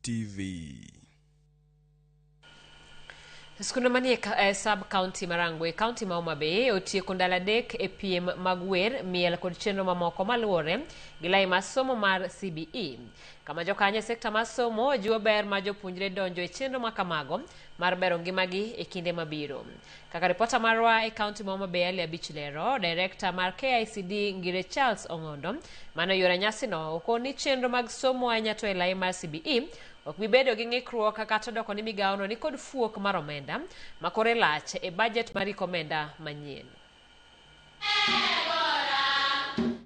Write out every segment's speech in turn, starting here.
TV. Skunde manie sub county ma Rangwe, county ma Homa Bay otieko ndalo 3 e piem mag wer, miel kod chenro mamoko maluwore gi lai mar somo mar CBE. Kama jokanyo e sekta mar somo jiwo ber mar jopuonjre donjo e chenro ma kamago mar bero ngimagi e kinde mabiro. Kaka ripota marwa e county ma Homa Bay Ali Abich lero, director mar KICD Ngire Charles Ong'ondo mane oyuoro nyasino okoni chenro mag somo ahinya to e lai mar CBE ok bi bedo gi ng'ikruok kata odoko ni migawono nikod fuok mar omenda ma kore lach e bajet mar iko omenda manyien.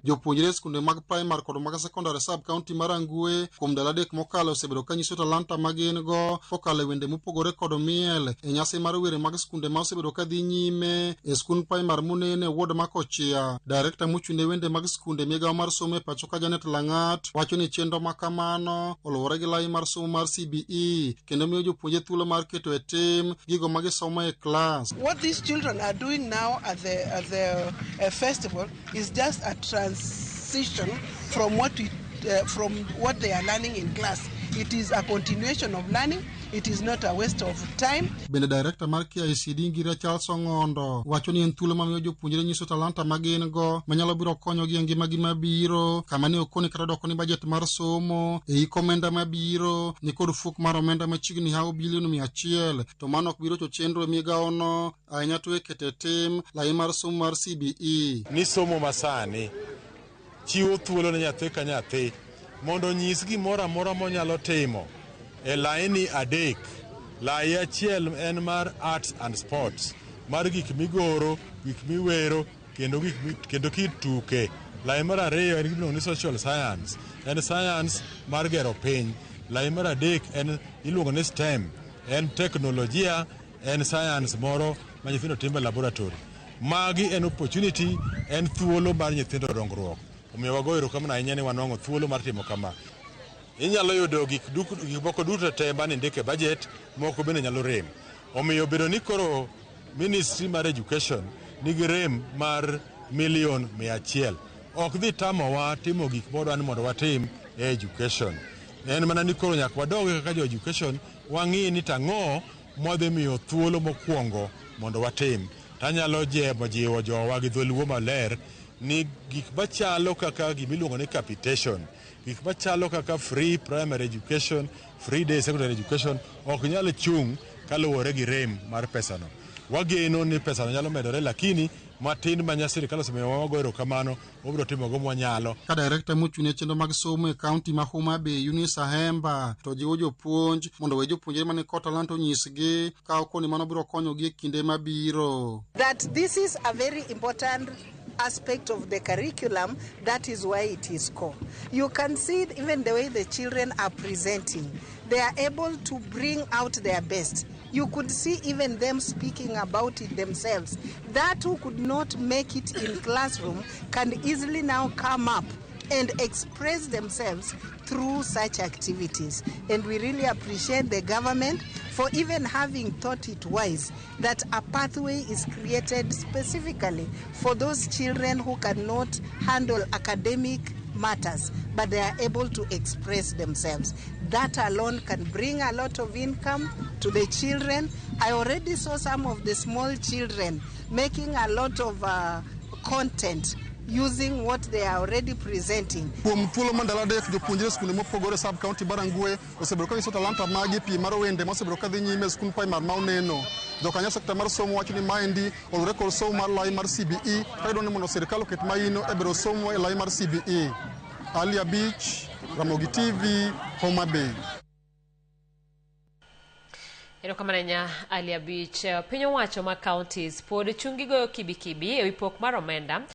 Jopuonjre e skunde mag primary kod mag secondary sub county mar Rangwe kuom ndalo 3 mokalo osebedo ka nyiso talanta ma gin go kokalo e wende mopogore kod miel e nyasi mar were mag skunde ma osebedo ka dhi nyime e skund primary Munene, ward ma Kochia. Director mochung'ne wende mag skunde migawo mar somo e pacho ka Janet Lang'at wacho ni chenro ma kamano oluwore gi lai mar somo mar CBE kendo miyo jopuonjre thuolo mar keto e tim gigo ma gisomo e klas. What these children are doing now at the festival is just a transition from what they are learning in class. It is a continuation of learning. It is not a waste of time. Bende director mar KICD Ngira Charles Ong'ondo wacho ni en thuolo mamiyo jopuonjre nyiso talanta ma gin go manyalo biro konyogi e ngimagi mabiro, kama ne okoni kata doko ni bajet mar somo e hik omenda mabiro nikod fuok mar omenda machiegni hawo bilion 100, to mano ok biro rocho chenro e migawono ahinya to e keto e tim lai mar somo mar CBE. Ni somo masani chiwo thuolo ne nyathi ka nyathi mondo onyis gimoro amora monyalo timo e laini 3. Lai achiel en mar arts and sports, mar gik migoro, gik miwero kendo gik kendo kit tuke. Lai mar ariyo en gimiluongo ni social science, en science mar gero piny. Lai mar adek en iluongo ni STEM, en teknolojia, en science moro ma nyithindo timo e laboratory. Magi en opportunity, en thuolo mar nyithindo dongruok. Omiyo wagoyo erokamano ahinya ni wanwang'o thuolo mar timo kama. Inyalo yudo gik moko duto te mane ndik e budget, moko bende nyalo rem. Omiyo bedo ni koro Ministry mar Education nigi rem mar milion 100 ok dhi tamowa timo gik mwadwa ni mondo watim e education. En mana ni koro nyaka wadog kaka jo education wang'i ni tang'o mwadhi miyo thuolo mokwongo mondo watim. Tanyalo jemo jiwo jowa gi dholuo maler ni gik machalo kaka gimiluongo ni capitation, gik machalo kaka free primary education, free day secondary education ok nyal chung' kaluwore gi rem mar pesano. Wageno ni pesano nyalo medore, lakini matin ma sirikal osemiyowa wago erokamano, wabiro timogo mwanyalo. Ka director mochung'ne chenro mag somo e kaunti ma Homa Bay Eunice Ahemba to jiwo jopuonj mondo we jopuonjre mani kod talanta onyisgi ka okoni mano biro konyogi e kinde mabiro. That this is a very important aspect of the curriculum, that is why it is core. You can see even the way the children are presenting. They are able to bring out their best. You could see even them speaking about it themselves. That who could not make it in classroom can easily now come up and express themselves through such activities. And we really appreciate the government for even having thought it wise that a pathway is created specifically for those children who cannot handle academic matters, but they are able to express themselves. That alone can bring a lot of income to the children. I already saw some of the small children making a lot of content using what they are already presenting. Kuom thuolo mar ndalo 3, jopuonjre skunde mopogore sub county mar Rangwe osebedo ka nyiso talanta maggi e piem mar wende ma osebedo ka dhi nyime e skund primary ma Oneno. Jokanyo sekta mar somo wacho ni maendi oluwore kod somo mar lai mar CBE ka gidwaro ni mondo sirikal oket maino e bero somo e lai mar CBE. Ali Abich, Ramogi TV, Homa Bay. Erokamano ahinya Ali Abich. Piny owacho mag counties pod chung' gi goyo kibikibi ewi pok mar omenda.